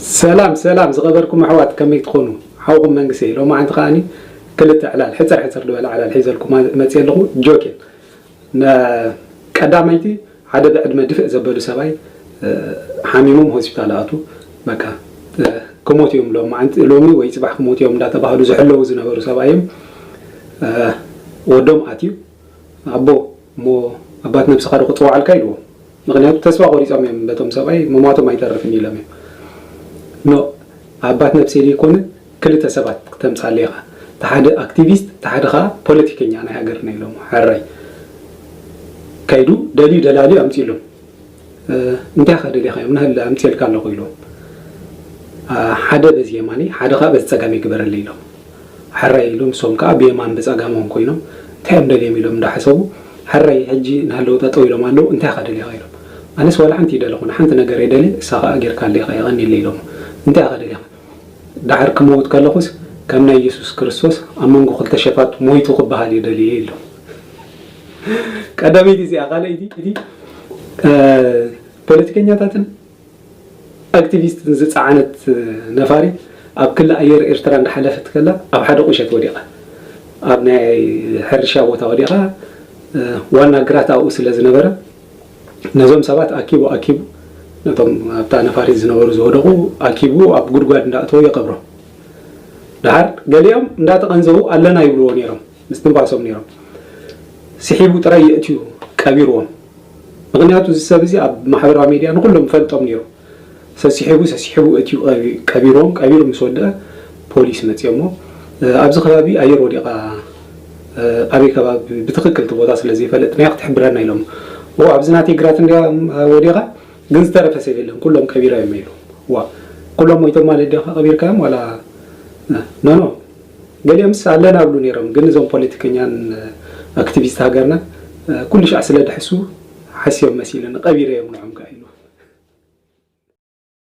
ሰላም ሰላም ዝኸበርኩም ኣሕዋት፣ ከመይ ትኾኑ? ሓውኹም መንግስቲ። ሎማዓንቲ ከዓኒ ክልተ ዕላል፣ ሕፅር ሕፅር ዝበለ ዕላል ሒዘልኩም መፅየ ኣለኹ። ጆኬን ቀዳመይቲ፣ ሓደ ብዕድመ ድፍእ ዘበሉ ሰብኣይ ሓሚሞም ሆስፒታል ኣቱ፣ በቃ ክሞት እዮም ሎም ሎሚ ወይ ፅባሕ ክሞት እዮም እንዳተባህሉ ዝሕለዉ ዝነበሩ ሰብኣይ እዮም። ወዶም ኣትዩ፣ ኣቦ፣ እሞ ኣባት ነብስኻ ዶ ክፅውዓልካ ኢልዎም። ምክንያቱ ተስፋ ቆሪፆም እዮም፣ በቶም ሰብኣይ ምሟቶም ኣይተርፍን ኢሎም እዮም። ኖ፣ ኣባት ነብሲ ዘይኮነ ክልተ ሰባት ክተምፃለይ ኢኻ፣ እቲ ሓደ ኣክቲቪስት፣ እቲ ሓደ ከዓ ፖለቲከኛ ናይ ሃገርና ኢሎም። ሕራይ ከይዱ ደልዩ ደላልዩ ኣምፂሎም። እንታይ ኸ ደሊኻ እዮም ናህለ ኣምፅልካ ኣለኹ ኢሎም። ሓደ በዚ የማኒ ሓደ ከዓ በዚ ፀጋሚ ግበረለይ ኢሎም። ሕራይ ኢሎም፣ ንሶም ከዓ ብየማን ብፀጋሞም ኮይኖም እንታይ እዮም ደልዮም ኢሎም እንዳሓሰቡ፣ ሕራይ ሕጂ ናህለው ጠጠው ኢሎም ኣለዉ፣ እንታይ ኸ ደሊኻ ኢሎም። ኣነስ ዋላ ሓንቲ ይደለኹን ሓንቲ ነገር የደሊ፣ እሳ ከዓ ጌርካ ኣለኻ የቐኒለ ኢሎም። እንታይ ኸ ደሊኻ? ዳሕር ክመውት ከለኹስ ከም ናይ ኢየሱስ ክርስቶስ ኣብ መንጎ ክልተ ሸፋት ሞይቱ ክበሃል ይደሊ ኢሎም። ቀዳመይቲ እዚኣ። ካልኣይቲ እቲ ፖለቲከኛታትን ኣክቲቪስትን ዝፀዓነት ነፋሪት ኣብ ክሊ ኣየር ኤርትራ እንዳሓለፈት ከላ ኣብ ሓደ ቁሸት ወዲቓ። ኣብ ናይ ሕርሻ ቦታ ወዲቓ። ዋና ግራት ኣብኡ ስለ ዝነበረ ነዞም ሰባት ኣኪቡ ኣኪቡ ነቶም ኣብታ ነፋሪት ዝነበሩ ዝወደቑ ኣኪቡ ኣብ ጉድጓድ እንዳእተወ ይቐብሮም። ደሓር ገሊኦም እንዳተቐንዘቡ ኣለና ይብልዎ ነይሮም፣ ምስትንፋሶም ነይሮም። ስሒቡ ጥራይ የእትዩ ቀቢርዎም። ምክንያቱ እዚ ሰብ እዚ ኣብ ማሕበራዊ ሚድያ ንኩሎም ይፈልጦም ነይሩ። ሰሲሒቡ ሰሲሒቡ እትዩ ቀቢሮም፣ ቀቢሩ ምስ ወደአ ፖሊስ መፅኦሞ። ኣብዚ ከባቢ ኣየር ወዲቓ ኣበይ ከባቢ ብትክክል እቲ ቦታ ስለ ዘይፈለጥናዮ ክትሕብረና ኢሎም። ኦ ኣብዚ ናተይ ግራት እንዲያ ወዲቓ ግን ዝተረፈ ሰብ የለን ኩሎም ቀቢራ እዮም ኢሉ። ዋ ኩሎም ሞይቶም ማለት ዲኻ ቀቢርካዮም ዋላ? ኖ ኖ፣ ገሊኦምስ ኣለና ኣብሉ ነይሮም፣ ግን እዞም ፖለቲከኛን ኣክቲቪስት ሃገርና ኩሉ ሻዕ ስለ ድሕሱ ሓስዮም መሲሉኒ ቀቢረ እዮም ንዖም ከ ኢሉ።